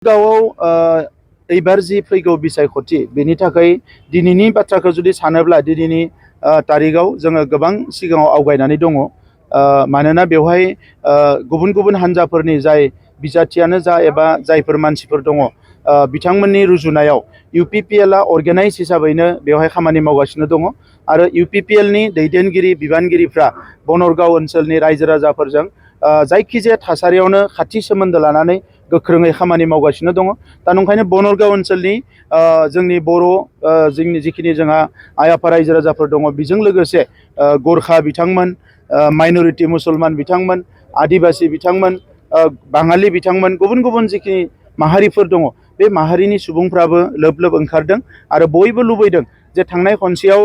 गावआव एबार जि फैगौ बिसायख'थि बेनि थाखाय दिनैनि बाथ्राखौ जुदि सानोब्ला दिनैनि तारिखआव जोङो गोबां सिगाङाव आवगायनानै दङ। मानोना बेवहाय गुबुन गुबुन हान्जाफोरनि जाय बिजाथियानो जा एबा जायफोर मानसिफोर दङ बिथांमोननि रुजुनायाव UPPLआ अर्गेनाइज हिसाबैनो बेवहाय खामानि मावगासिनो दङ आरो UPPLनि दैदेनगिरि बिबानगिरिफ्रा बनरगाव ओनसोलनि रायजो राजाफोरजों जायखिजाया थासारियावनो खाथि सोमोन्दो लानानै गोख्रोङै खामानि मावगासिनो दङ। दा नंखायनो बनरगाव ओनसोलनि जोंनि बर' जोंनि जिखिनि जोंहा आइ आफा रायजो राजाफोर दङ बेजों लोगोसे गोरखा बिथांमोन, माइनरिटि मुसलमान बिथांमोन, आदिबासी बिथांमोन, बाङालि बिथांमोन, गुबुन गुबुन जिखिनि माहारिफोर दङ बे माहारिनि सुबुंफ्राबो लोब लोब ओंखारदों आरो बयबो लुबैदों जे थांनाय खनसेयाव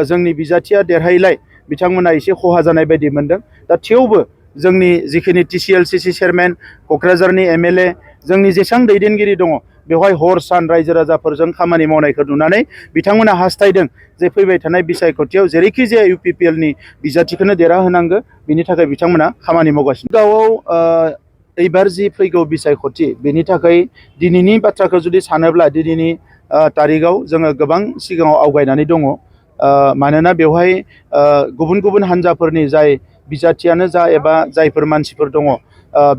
जोंनि बिजाथिया देरहायैलाय बिथांमोना एसे खहा जानाय बायदि मोनदों। दा थेवबो जोंनि जिखिनि TCLCC चेयारमेन, क'क्राझारनि MLA, जोंनि जेसां दैदेनगिरि दङ बेवहाय हर सान रायजो राजाफोरजों खामानि मावनायखौ नुनानै बिथांमोना हास्थायदों जे फैबाय थानाय बिसायख'थियाव जेरैखि जाया UPPLनि बिजाथिखौनो देरहाहोनांगौ, बिनि थाखाय बिथांमोना खामानि मावगासिनो। गावआव एबार जि फैगौ बिसायख'थि बेनि थाखाय दिनैनि बाथ्राखौ जुदि सानोब्ला दिनैनि तारिखआव जोङो गोबां सिगाङाव आवगायनानै दङ। मानोना बेवहाय गुबुन गुबुन हान्जाफोरनि जाय बिजाथियानो जा एबा जायफोर मानसिफोर दङ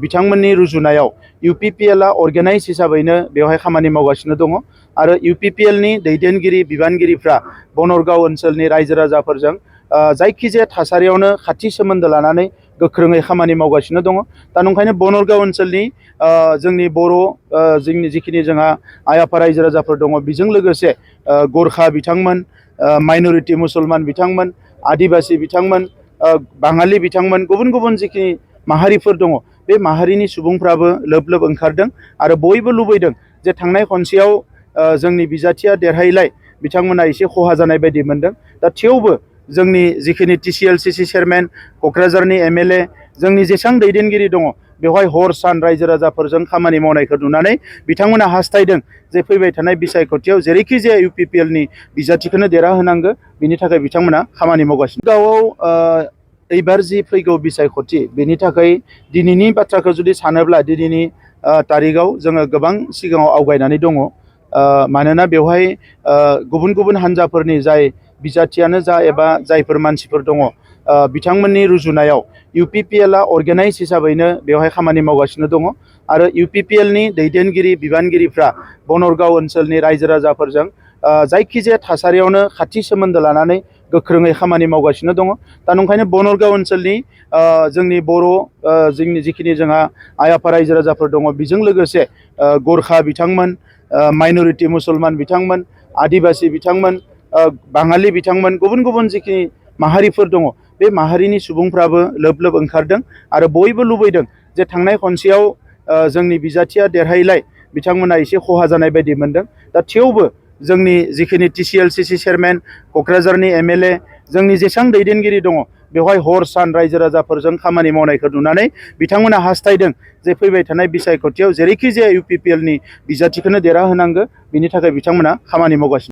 बिथांमोननि रुजुनायाव UPPLआ अर्गेनाइज हिसाबैनो बेवहाय खामानि मावगासिनो दङ आरो UPPLनि दैदेनगिरि बिबानगिरिफ्रा बनरगाव ओनसोलनि रायजो राजाफोरजों जायखिजाया थासारियावनो खाथि सोमोन्दो लानानै गोख्रोङै खामानि मावगासिनो दङ। दा नंखायनो बनरगाव ओनसोलनि जोंनि बर' जोंनि जिखिनि जोंहा आइ आफा रायजो राजाफोर दङ बेजों लोगोसे गोरखा बिथांमोन, माइनरिटि मुसलमान बिथांमोन, आदिबासी बिथांमोन, बाङालि बिथांमोन, गुबुन गुबुन जिखिनि माहारिफोर दङ बे माहारिनि सुबुंफ्राबो लोब लोब ओंखारदों आरो बयबो लुबैदों जे थांनाय खनसेयाव जोंनि बिजाथिया देरहायैलाय बिथांमोना एसे खहा जानाय बायदि मोनदों। दा थेवबो जोंनि जिखिनि TCLCC चेयारमेन, क'क्राझारनि MLA, जोंनि जेसां दैदेनगिरि दङ बेवहाय हर सान रायजो राजाफोरजों खामानि मावनायखौ नुनानै बिथांमोना हास्थायदों जे फैबाय थानाय बिसायख'थियाव जेरैखि जाया UPPLनि बिजाथिखौनो देरहाहोनांगौ, बिनि थाखाय बिथांमोना खामानि मावगासिनो। गावआव एबार जि फैगौ बिसायख'थि बेनि थाखाय दिनैनि बाथ्राखौ जुदि सानोब्ला दिनैनि तारिखआव जोङो गोबां सिगाङाव आवगायनानै दङ। मानोना बेवहाय गुबुन गुबुन हान्जाफोरनि जाय बिजाथियानो जा एबा जायफोर मानसिफोर दङ बिथांमोननि रुजुनायाव UPPLआ अर्गेनाइज हिसाबैनो बेवहाय खामानि मावगासिनो दङ आरो UPPLनि दैदेनगिरि बिबानगिरिफ्रा बनरगाव ओनसोलनि रायजो राजाफोरजों जायखिजाया थासारियावनो खाथि सोमोन्दो लानानै गोख्रोङै खामानि मावगासिनो दङ। दा नंखायनो बनरगाव ओनसोलनि जोंनि बर' जोंनि जिखिनि जोंहा आइ आफा रायजो राजाफोर दङ बेजों लोगोसे गोरखा बिथांमोन, माइनरिटि मुसलमान बिथांमोन, आदिबासी बिथांमोन, बाङालि बिथांमोन, गुबुन गुबुन जिखिनि माहारिफोर दङ बे माहारिनि सुबुंफ्राबो लोब लोब ओंखारदों आरो बयबो लुबैदों जे थांनाय खनसेयाव जोंनि बिजाथिया देरहायैलाय बिथांमोना एसे खहा जानाय बायदि मोनदों। दा थेवबो जोंनि जिखिनि TCLCC चेयारमेन, क'क्राझारनि MLA, जोंनि जेसां दैदेनगिरि दङ बेवहाय हर सान रायजो राजाफोरजों खामानि मावनायखौ नुनानै बिथांमोना हास्थायदों जे फैबाय थानाय बिसायख'थियाव जेरैखि जाया UPPLनि बिजाथिखौनो देरहाहोनांगौ, बिनि थाखाय बिथांमोना खामानि मावगासिनो।